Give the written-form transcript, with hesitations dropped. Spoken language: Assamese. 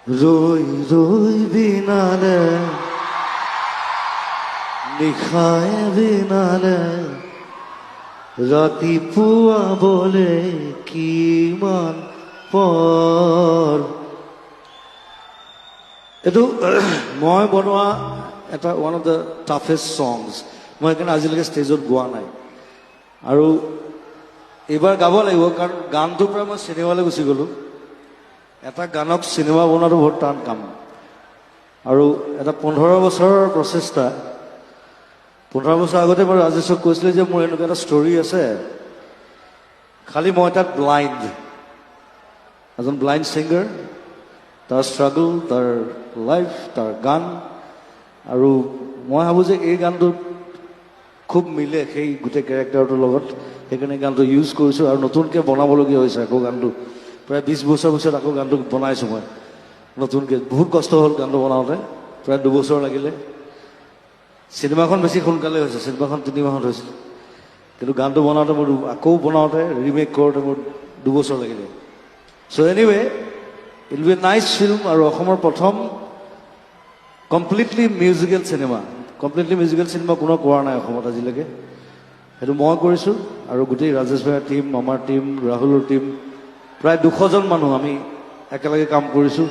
ৰৈ ৰৈ বিনালে, নিশাই বিনালে, ৰাতিপুৱাবলে কিমান পৰ। এইটো মই বনোৱা এটা one of the toughest songs। মই সেইকাৰণে আজিলৈকে ষ্টেজত গোৱা নাই আৰু এইবাৰ গাব লাগিব, কাৰণ গানটোৰ পৰা মই চিনেমালৈ গুচি গ'লোঁ। এটা গানক চিনেমা বনোৱাটো বহুত টান কাম আৰু এটা 15 বছৰৰ প্ৰচেষ্টা। 15 বছৰ আগতে মই ৰাজেশক কৈছিলোঁ যে মোৰ এনেকুৱা এটা ষ্টৰী আছে, খালি মই তাত ব্লাইণ্ড, এজন ব্লাইণ্ড ছিংগাৰ, তাৰ ষ্ট্ৰাগল, তাৰ লাইফ, তাৰ গান। আৰু মই ভাবোঁ যে এই গানটোত খুব মিলে সেই গোটেই কেৰেক্টাৰটোৰ লগত। সেইকাৰণে গানটো ইউজ কৰিছোঁ আৰু নতুনকৈ বনাবলগীয়া হৈছে আকৌ গানটো। প্ৰায় 20 বছৰ পিছত আকৌ গানটো বনাইছোঁ মই নতুনকৈ। বহুত কষ্ট হ'ল গানটো বনাওঁতে, প্ৰায় 2 বছৰ লাগিলে। চিনেমাখন বেছি সোনকালে হৈছে, চিনেমাখন 3 মাহত হৈছিল। কিন্তু গানটো বনাওঁতে মোৰ, আকৌ বনাওঁতে, ৰিমেক কৰোঁতে মোৰ 2 বছৰ লাগিলে। So anyway, it'll be nice film আৰু অসমৰ প্ৰথম completely musical cinema. Completely musical cinema কোনো কৰা নাই অসমত আজিলৈকে, সেইটো মই কৰিছোঁ। আৰু গোটেই ৰাজেশ ভাইৰ টীম, আমাৰ টীম, ৰাহুলৰ টীম, প্ৰায় 200জন মানুহ আমি একেলগে কাম কৰিছোঁ।